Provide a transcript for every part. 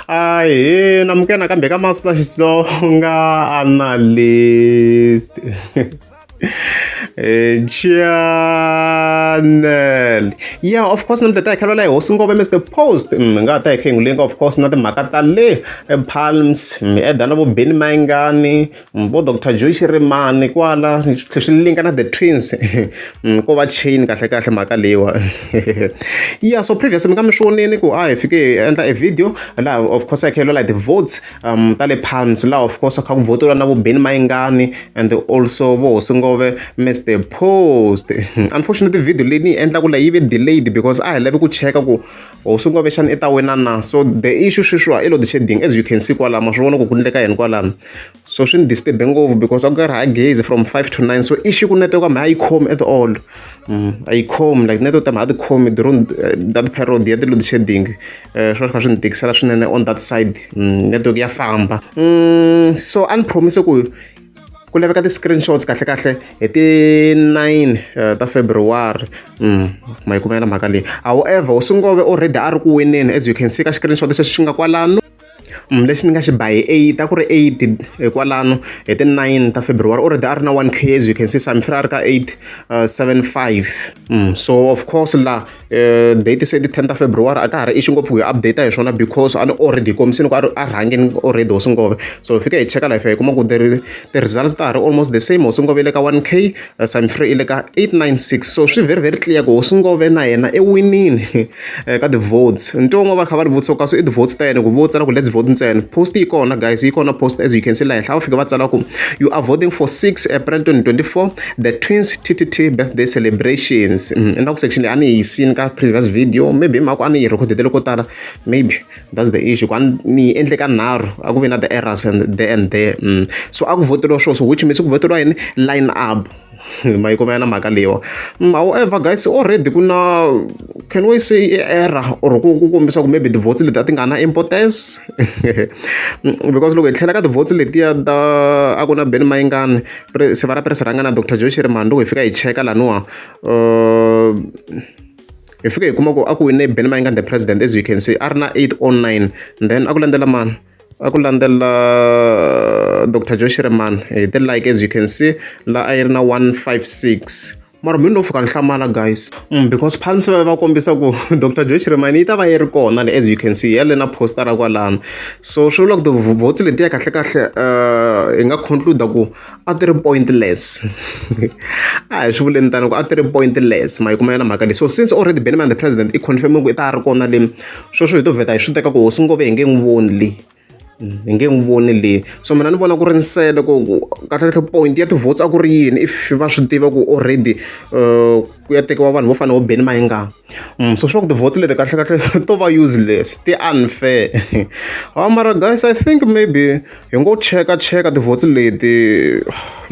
Ahee namukela nakambe ka Master Xitsonga Analyst channel. Yeah, of course namuntlha ta hi khalela hi hosi Ngove Mr Post. Hi nga ta hi kha hi n'wi linka of course na timhaka ta le Palms, eda na vo Benny Mayengani, vo Doctor Joe Shirimani kwala swi tlhe swi linka na the twins ko va chain kahle kahle mhaka leyiwa. Yeah, so previous mi nga mi swi vonini ku a hi fike hi endla e video laha of course a hi kha hi lwela hi ti-votes ta le Palms laha of course a kha ku votiwa na vo Benny Mayengani and also vo Hosi Ngove Mr Post. Unfortunately video leyi ni yi endlaku la yi ve delayed because a hi lavi ku cheka ku Hosi Ngove xana i ta wina na. So the issue sweswiwa i load shedding as you can see kwalano ma swi vona ku ku endleka yini kwalano. So swi ni disturb-e ngopfu because a ku karhi ha gezi from 5 to 9 so issue ku network a yi khomi at all. A yi khomi like network ta a ti khomi during that period ya ti-load shedding. Swi va swi kha swi ni tikisela swinene on that side. Network ya famba. So a ni promise ku ku laveka ti-screenshots kahle kahle hi ti-9 ta February. Ma yi kumela mhaka leyi. However, Hosi Ngove already a ri ku wineni as you can see ka screenshot lexi xi nga kwalano. Lexi ni nga xi ba hi 8 a ku ri 8 kwalano hi ti-9 ta February already a ri na 1K as you can see Samfira a ri ka 875. So of course la date se ti 10 ta February a ka ha ri issue ngopfu ku hi update hi swona because a ni already hi kombisini ku a ri a rhangeni already Hosi Ngove. So hi fike hi cheka la hi fika hi kuma ku ti-results ta ha ri almost the same. Hosi Ngove yi le ka 1K, Samfira yi le ka 896. So swi very very clear ku Hosi Ngove na yena i winile ka ti-votes. Ni twa van'wana va kha va ni vutisa ku kasi i ti-votes ta yena ku vo tsala ku let's vote ntsena. Post yi kona guys, yi kona post as you can see la henhla va fika va tsala ku you are voting for 6 April 2024 the twins TTT birthday celebrations. Na ku section leyi a ni yi yisini ka previous video maybe hi mhaka ku a ni yi rhekhodele ko tala maybe that's the issue ku a ni yi endle ka nharhu a ku ve na the errors and there and there. So a ku voteriwa swona so which means ku voteriwa yini line up. Ma yi kuma na mhaka leyiwa. However guys already ku na can we say error or ku ku kombisa ku maybe ti-votes leti a ti nga na importance because loko hi tlhela ka ti-votes letiya ta a ku na Benny Mayengani Sivara Press Rhangani na Doctor Joe Shirimani loko hi fika hi cheka laniwa hi fika hi kuma ku a ku wine Benny Mayengani the president as you can see a ri na 809 then a ku landzela mani a ku landzela Doctor Joe Shirimani hi ti-like as you can see la a yi ri na 156. Mara mina no fika ni hlamala guys because Palms va va kombisa ku Doctor Joe Shirimani yi ta va yi ri kona le as you can see yale na poster ra kwalano. So swi vula ku ti-votes letiya kahle kahle hi nga conclude ku a ti ri pointless. A hi swi vuleni tano ku a ti ri pointless ma yi kuma yona mhaka leyi. So since already Benny Mayengani the president i confirm ku i ta a ri kona le sweswo hi to vheta hi swi teka ku Hosi Ngove hi nge n'wi voni le. Hi nge n'wi voni le. So mina ni vona ku ri nsele ku kahle kahle point ya ti-votes a ku ri yini if va swi tiva ku already ku ya tekiwa vanhu vo fana na vo Benny Mayengani. So swi vula ku ti-votes leti kahle kahle to va useless ti unfair. Mara guys I think maybe hi ngo cheka cheka ti-votes leti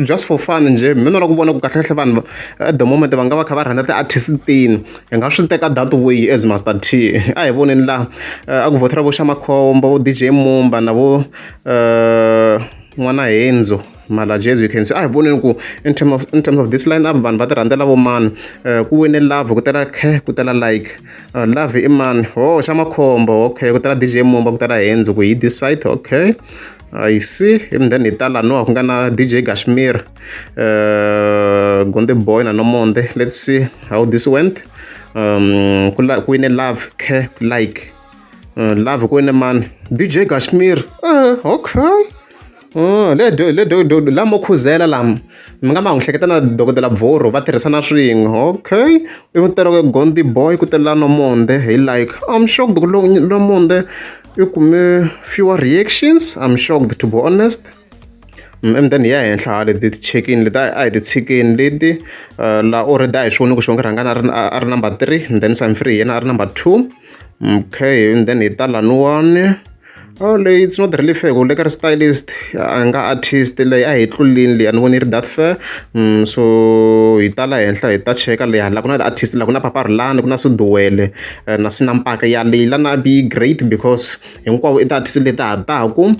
just for fun njhe mina ni lava ku vona ku kahle kahle vanhu at the moment va nga va kha va rhandza ti-artist tini. Hi nga swi teka that way as Master T. A hi voneni laha a ku vhotela vo Xamakhombo, vo DJ Mumba na vo n'wana Henzo Malaji as you can see. A hi voneni ku in terms of this line up vanhu va ti rhandzela vo mani. Ku wine love ku tela khe ku tela like. Love i mani? Oh Xamakhombo okay ku tela DJ Mumba ku tela Henzo ku hi this side okay. I see and then hi ta laniwa ku nga na DJ Gashmir, Gonde Boy na Nomonde. Let's see how this went. Ku ku wine love khe like. Love ku wine mani? DJ Gashmir. Okay. Le le lamo khuzela lama mi nga ma n'wi hleketa na dokodela Bvurhu va tirhisana swin'we okay. Ivi ku tela Gondi Boy ku tela Nomonde hi like. I'm shocked ku Nomonde i kume fewer reactions. I'm shocked to be honest. And then hi ya henhla hala ti chekini leti a hi ti tshikeni leti la already a hi swi voni ku Xongi Rhangani a ri number 3 and then Samfree hi yena a ri number 2. Okay and then hi ta laniwani. Oh leyi it's not really fair ku le ka ri stylist a nga artist leyi a hi tlulini leyi a ni voni yi ri that fair. So hi ta la henhla hi ta cheka leyi hala ku na ti-artist la ku na Papa Rhulani ku na Suduwele na Sinampaka ya leyi lana be great because hinkwavo i ti-artist leti ha taku.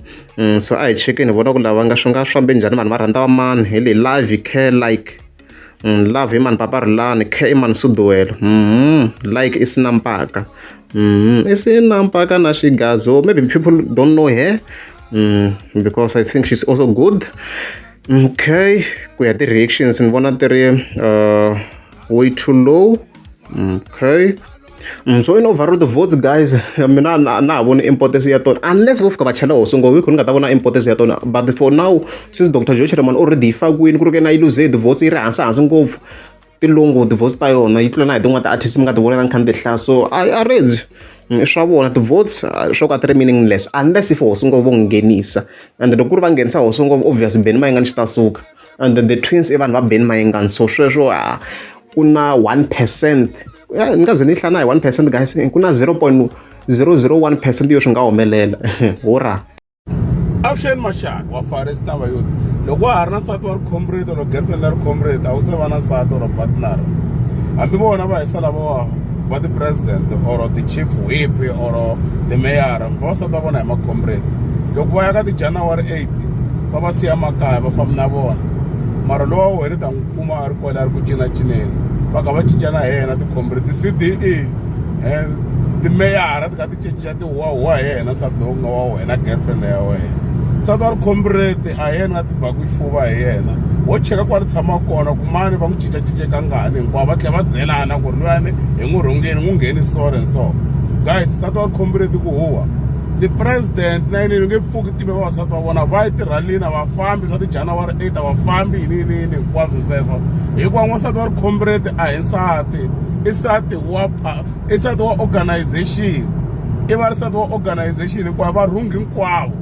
So a hi chekeni hi vona ku lava nga swi nga swi fambe njhani vanhu va rhandza va mani hi leyi love care like. Love i mani Papa Rhulani, care i mani Suduwele. Like i Sinampaka. I sina mpaka na xigazo. Maybe people don't know her because I think she's also good. Okay, ku ya ti-reactions ni vona ti ri way too low. Okay. So in overall the votes, guys, mina na ha voni importance ya tona unless vo fika va chela hosi ngopfu hi ku ni nga ta vona importance ya tona. But for now, since Dr Joe Shirimani already yi fakiwini, ku ri ke na yi lose ti-votes, yi ri hansi hansi ngopfu, ti longo ti-votes ta yona yi tlula na hi tin'wana ti-artist mi nga ti vona na kha ni ti hlaya. So a redzi i swa vona ti-votes swo ka ti ri meaningless unless if hosi ngopfu vo nghenisa. And loko ku ri va nghenisa hosi ngopfu, obvious Benny Mayengani xi ta suka, and then the twins i vanhu va Benny Mayengani. So sweswo ku na 1%, ni nga ze ni hlaya na hi 1%, guys, ku na 0.001% yo swi nga humelela hurra. Avuxeni maxaka wa Faris na vayuti. Loko wa ha ri na nsati wa ricomrade or girlfriend ya ricomrade, a wu se va na nsati or partner. Hambi vona va hisa lava va ti-president or ti-chief whip or ti-mayor, vavasati va vona hi macomrade. Loko va ya ka ti-January 8, va siya makaya, va fambi na vona. Mara lowa wena ta n'wi kuma a ri kwale, a ri ku cinacineni, va kha va cincana hi yena ticomrade, ti-C_D_E, timeyara ti kha ti cinca, ti huwahuwa hi yena nsati lowu nga wa wena, girlfriend ya wena. Nsati wa ricomrade a hi yena nga tibaku xifuva hi yena. Wo cheka kwala tshamaka kona kumani va n'wi cincacince kangani hinkwavo, va tlhela va byelana ku ri luyani hi n'wi rhungeni, n'wi ngheni so and so. Guys, nsati wa ricomrade ku huwa ti-president na yini nge pfuki tive vavasati va vona va yi tirhalini, a va fambi swa ti-January 8, a va fambi yini yini yini hinkwaswo sweswo, hikuva n'wansati wa ricomrade a hi nsati, i nsati wa i nsati wa organization, i va ri nsati wa organization hinkwayo, varhungi hinkwavo.